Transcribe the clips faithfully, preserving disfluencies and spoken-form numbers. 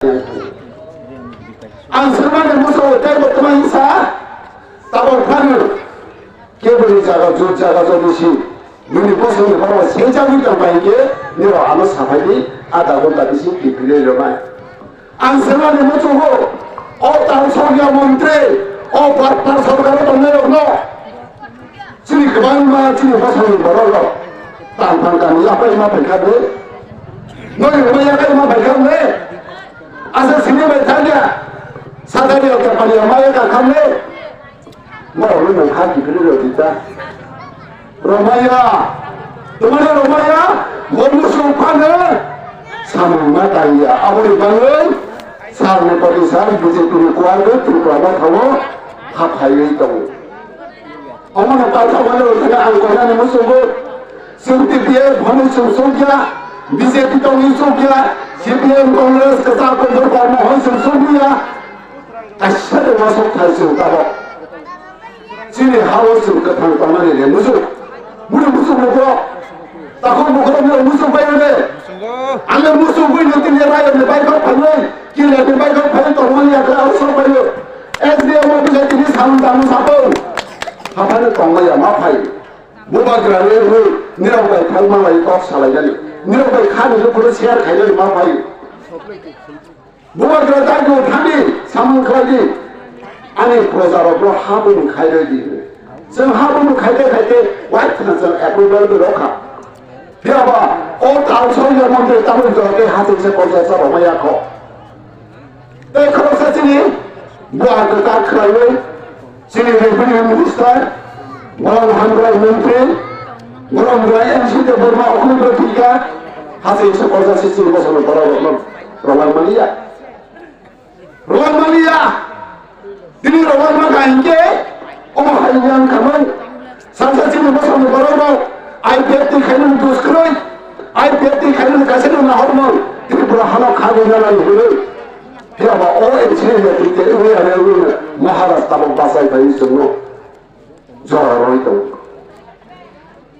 Ang swrwngmani muchungo tei bo twmai wngsa, tabok phano keboni jaga jut jaga joni si nini bosongni borok sengjagwi tongkha hinkhe nirok ano saphai di, adha ghonta bisingo kiphilwi rwnai. Ang swrwngmani muchungo o tal sokya montri, o barpar sorkaro tongnairokno chini kwbangma chini bosongni borok rok tang tang tang yapai ma phaikha de. Noi rwma yakai ma phaikha de. Asa sini bai thangya. Satani o kapani ma ya ka khamle. Borok no nang ha kiphilwi rw di ta. Romaya. Tumani romaya. Bo musu phano samung ma tangya. Aboni bagwi sal ni poti sal B J P ni kuar de Tripura ma thango. Ha phaiwi tongo. Omono paithago ang koinani muchungo, chwng T P F hwnwi chwng chukya, B J P tongwi chukya, C P M, Congress, kwchak kubur barma hwnwi chwng chukya, kaisa de wasok thai chwng tabok. Chini ha-o chwng kwthang tongnani de muchung, bini muchung nukro, takhuk bukhuk nukro muchung bai de. Ang muchung bai nukti le rayo ni bai kok phanwi, kile ni bai kok phanwi tongmani yakla aro sok bai. S D M office tini samung tangmung sapung. Haphano tongmaya ma phai. Bubagra le rwi nirok bai phai malai kok salainani. Nirok bai kha ni phuru share khainani ma phai. Bubagra dagno thani samung khlaidi. Ani projarokno habung khairoi di. Chwng habung khaite khaite wai khna chwng approval bo rokha. Phiya ba o tal soi ya montri tabuk jora tei haching se porja charo ma yakho. Tei khoroksa chini buar kwtal khwlaiwi chini revenue minister, borok hamkrai montri, borok hamkrai M C Debbarma okhorokno thwikha, haching se porja se chini bosongni borok rokno rwlai manliya. Rwlai manliya. Tini rwlai mankha hinkhe omo hai yang khamang. Salsa chini bosongni borok rok I P F T khainani duskroi, I P F T khainani kaisa nahormang Tripura hano khagwi nanani hwnwi. Phiya ba o M C A ya twi tei wngya wngya Maharaj tabok bachai phaiwi chwngno jora rwi tongo.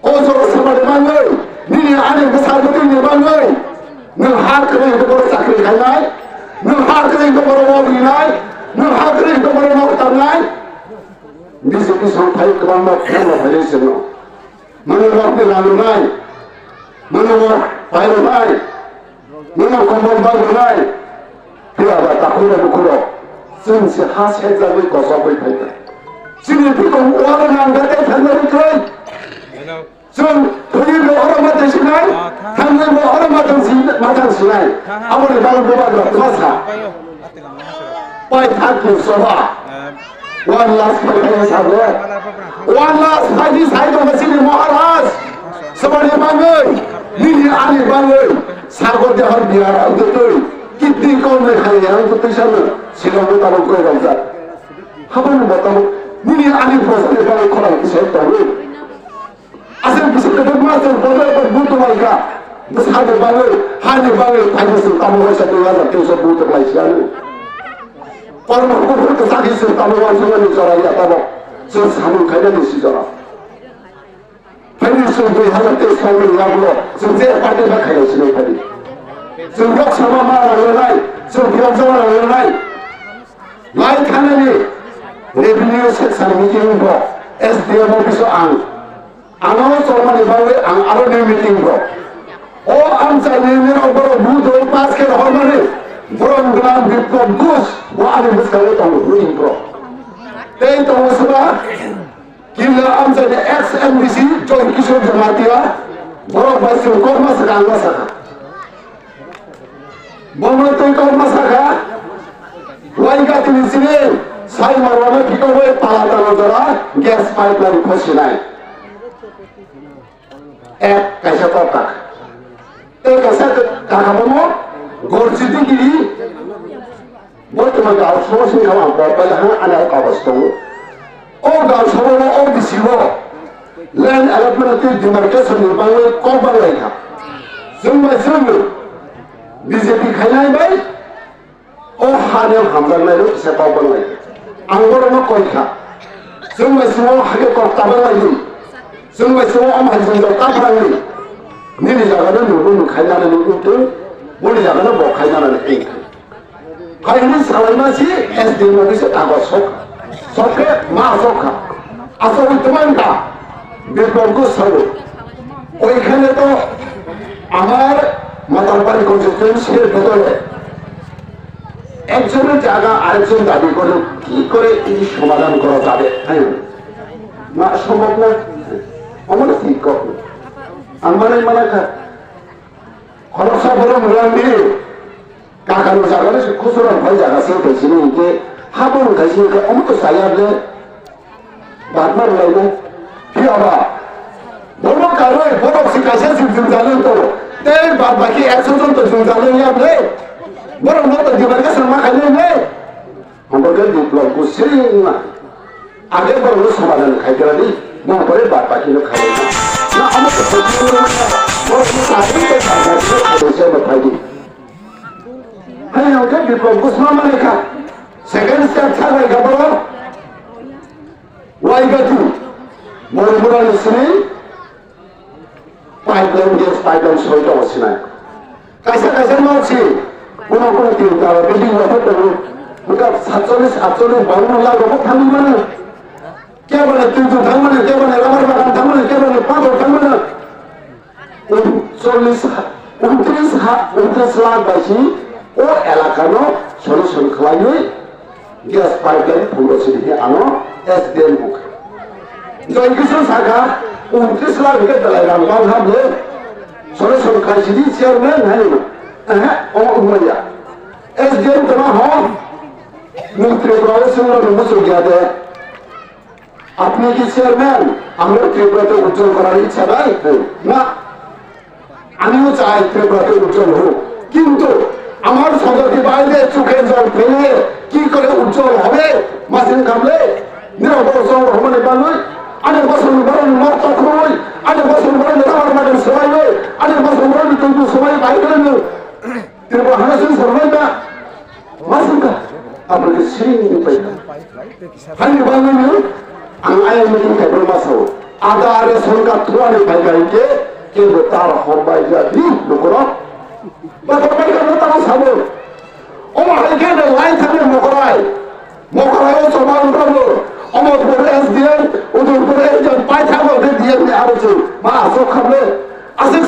O jora samani bagwi, nini ani bwsa bwtwini bagwi, nwng ha kwrwi hwnkhe bono chakri khainai, nwng ha kwrwi hwnkhe bono wok rinai, nwng ha kwrwi hwnkhe bono nok tarnai. B J P song phai kwbangma phano phainai chwngno. Nwng rokni rang rwnai, nwng rok pai rwnai, nwng rok kombol bag rwnai, phiya ba takhuk rok bukhuk rok chwng se ha sejagwi kosogwi phaikha. Chini bikong ualo nangda tei thangnani kwrwi. Chwng thwiwi bo oro ma tei sinai, thangwi bo oro ma tang si-, ma tang sinai. Aboni bagwi bubagra twma sa. Paithak ni soba. One last paithak ni sabo. One last paithak ni sai tongma chini Maharaj. Saboni bagwi, nini ani bagwi, sagor dehor biyar ang twi, kidney kok ni hai ang twi sano, sino bo tabok koi rok jak. Habani bo tabok, nini ani prosa ni bagwi khorang kisai tongo. Asal bisi kedek ma asal bodo ko buto waika. Bwsani bagwi, hani bagwi, phaini song tamo waisa dui hazar teis buto lai siya ni. Kormo buto ko sagi song tamo waisa ni jora ya tamo. Song samung khaina ni si jora. Phaini song dui hazar teis tamo ya bulo. Song je party ba khaina si ni phaini. Song Lok Sabha ma rang lai, song Bidhan Sabha rang lai. Lai khanani revenue section meeting bo S D M office o ang. Ano chormani bagwi ang aro ni meeting rok. O amchaini nirok borok bujo pass khe rohormani borok gwnang Biplop Ghosh bo ani bwskango tongo meeting rok. Tei tongo soba Killa amchaini ex M D C Joy Kishore Jamatia borok bai chwng kokma sakha ang ma sakha. Bono tei kokma sakha, waika tini chini sai marwano phikogwi pala tano jora gas pipeline khosinai. Ek kaisa kok kaka. Tei kaisa kaka bono gorjiti giri. Bortoman gal somo sini kama kok bai ha ana kagos tongo. O gal somo o bisi o land allotment tei demarcation ni bangwi kok banglai kha. Chwng bai chwng B J P khainai bai o ha ni hamjaknai rok kisa kok banglai kha. Ang borokno koi kha. Chwng bai chwng o ha khe kok ta banglai di. Chwng bai chwng o om hai chwng jok ta phrang di. Nini jaga no nungbo nung khainani nung tong. Boni jaga no bo khainani eng. Hai hwnwi salaima si S D M office-o tago sok. Sok khe ma sok kha. Asogwi twmang kha. Biplobgo sao. Oikhane to amar Matalpari constituency-r bhedore ekjoner jaga arekjon dabi korle ki kore ini somadhan kora jabe? Hai hwnwi. Ma sombhob na? Omono thik kok. Ang manai mana kha. Khoroksa borok nwng di. Kakalo jaga le se khusura phai jaga se tei sini hingke habo wngkha sini khe omo to saya le. Batma rwlaina. Phiya ba. Borok karwi borok si kaisa si jwngjal wng tongo. Tei bad baki ekso jon to jwngjal wng ya le. Borok no to demarcation ma khainai le. Omo khe Biplobgo siri wngma. Age borokno somadhan khai kira di, bo pore bad baki no khai. Na omo to sotio no na, borokno sari ke bad baki no khai se ma khai di. Hai omo khe Biplobgo sama mane kha. Second step sa bai ga borok. Wai ga tu. Mori mori ni sini. Pipeline, gas pipeline soi tongo sinai. Kaisa kaisa nok si, kuno kuno tin tala building rok tongo. Buka satcholish, atcholish, bawanno lakh rok thangwi mano. Keboni twi twi thang mano, keboni rubber bagan thang mano, keboni pangkhor thang mano. Chollish ha, untris ha, untris lakh bai si o elaka no solution khlaiwi gas pipeline phungo sini hi ano S D M hokha. Joy Kishore sakha, untris lakh hwnkhe belai rang bang ha bwle. Solution khai sidi chairman hai no. Ehe, o wngmaya. S D M tama ho, nwng Tripura o singno nwng muchuk ya de. আপনি কি চেয়ারম্যান? আমরা ত্রিপুরাতে উজ্জ্বল করার ইচ্ছা নাই? না। আমিও চাই ত্রিপুরাতে উজ্জ্বল হোক, কিন্তু আমার সঙ্গে বাইরে চোখে জল ফেলে কি করে উজ্জ্বল হবে? মাসিন কামলে নিরবসর হমানে বানুই, আনে বসন বরণ মর্ত খুই, আনে বসন বরণ রাবার মাদন সবাই, আনে বসন বরণ তুই সবাই বাইরে। Tripura hana sini sarwai ta. Masuk ka? Apa ke sini ni pai ta? Hani bangni ni ang ayah meeting kai berma sao. Ada ada sangka tua ni pai kai ke ke betar horbai jadi lukuro. Betar pai kai betar sabo. Oma hai ke de lai thame mokorai. Mokorai o choma umramo. Oma pore S D M, udur pore S D M pai thabo de D M ni aro chu. Ma so khamle. Asik